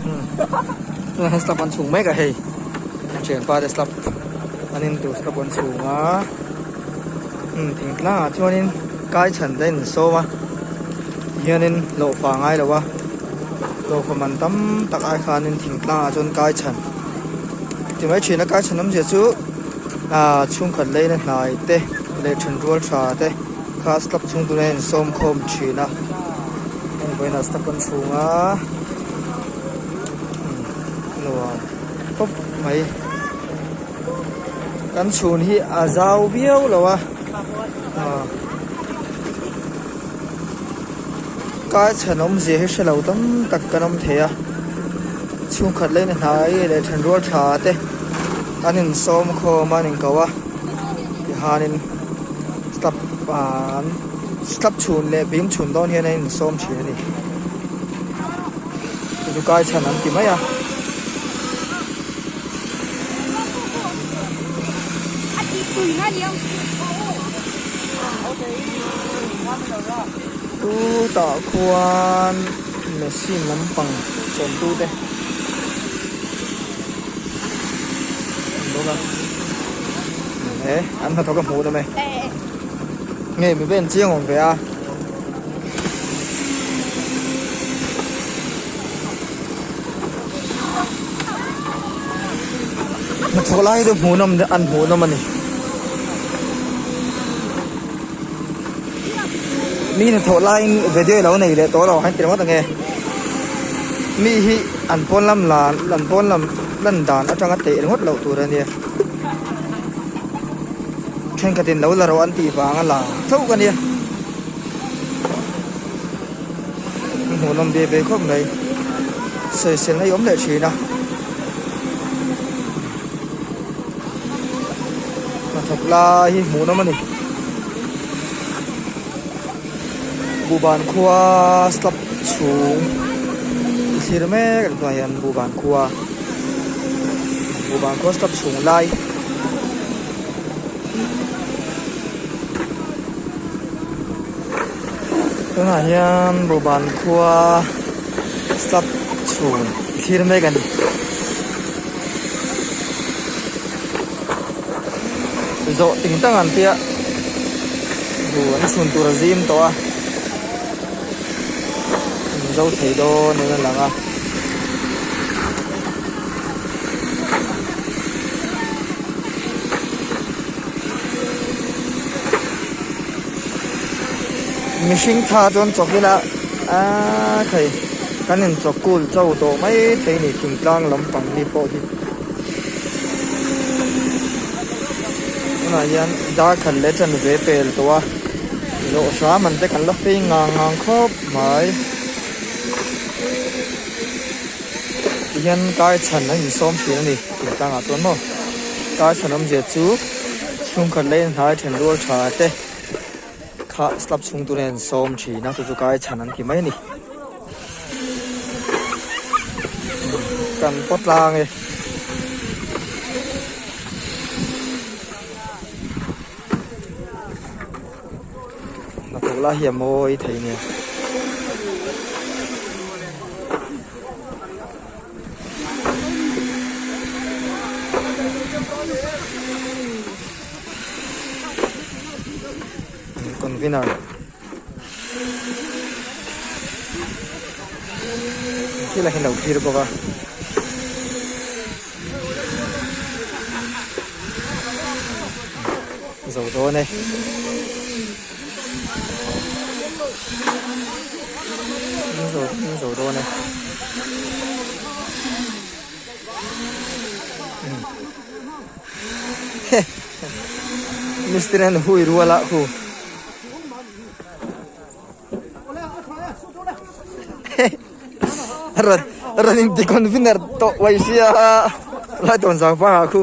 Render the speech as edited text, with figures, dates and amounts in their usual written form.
Tunah hian slab an chhung mek a hei thianpa te slab an in tur slab an chhung a umm thingtlang ah chuanin kai chhan te a insawm a tihianin hlawhfa a ngai lo a hlawhfa man tam tak ai khanin thingtlang ah chuan kai chhan ti mai thin a kai chhan awmzia chu ah chhungkhat leina hnai te leh thenrual tha te kha slab chhung tur hian a insawm khawm thin a heng vawiinah slab an chhung a nuam khawp mai kan chhun hi a zau viau lo a ah kai chhan awmzia hi hre lo tam tak kan awm thei a chhungkhat leh hnai leh thenrual tha te an insawm khawm a an inko a tihianin slab ah an slab chhun leh bing chhun dawn hian an insawm thin a ni chu chu kai chhan an ti mai a. Chutah khuan machine lampang chawmtu te an bawk a he an hnathawk a hmuh nawm e nge mi vel chiang awm ve a. Hnathawh lai chu hmuhnawm an hmuhnawm a ni. Mi hnathawh laiin video lo nei leh tawh lo ang ti ringawt ange. Mi hi an pawn lam lan an pawn lam lan dan atanga teh ringawt loh tur a nia. Thenkhatin lo la rawh an tih vanga la chauh a nia. Hmuhnawm ve ve khawp mai sawisel na hi awm leh thin a hnathawk lai hi hmuhnawm a ni buhban khua slab chhung i thlir mek a ni tunah hian buhban khua buhban khua slab chhung lai. Tunah hian Buhban khua slab chhun thlir mek a ni. Zawh ting tang an tia buh an chhun tur a zim tawh a an zo thei dawn in a lang a. Mihring tha chuan chawk ila aaa thei kan in chawk kul cho tawh mai thei ni thingtlang lampang hi pawh hi tunah hian dar khat leh ṭan ve pel tawh a zawh hram an te kan la fei ngang ngang khawp mai tihian kar chhan an insawm thin a ni thingtlang ah chuan maw kar chhan awmzia chu chhungkhat leh inhnai then rual tha te kha slab chhung tur hian an sawm thin a chu chu kai chhan an ti mai a ni kan pawt tlang e. Hnathawk lai hi a mawi thei nia. Convener thil a hi lo thlir bawk a. Zo dawn e. Zo zo dawn e. Mistiri an hui rual a khu. Ran ran in ti convener tawh mai sia lai tawn zang vang ah khu.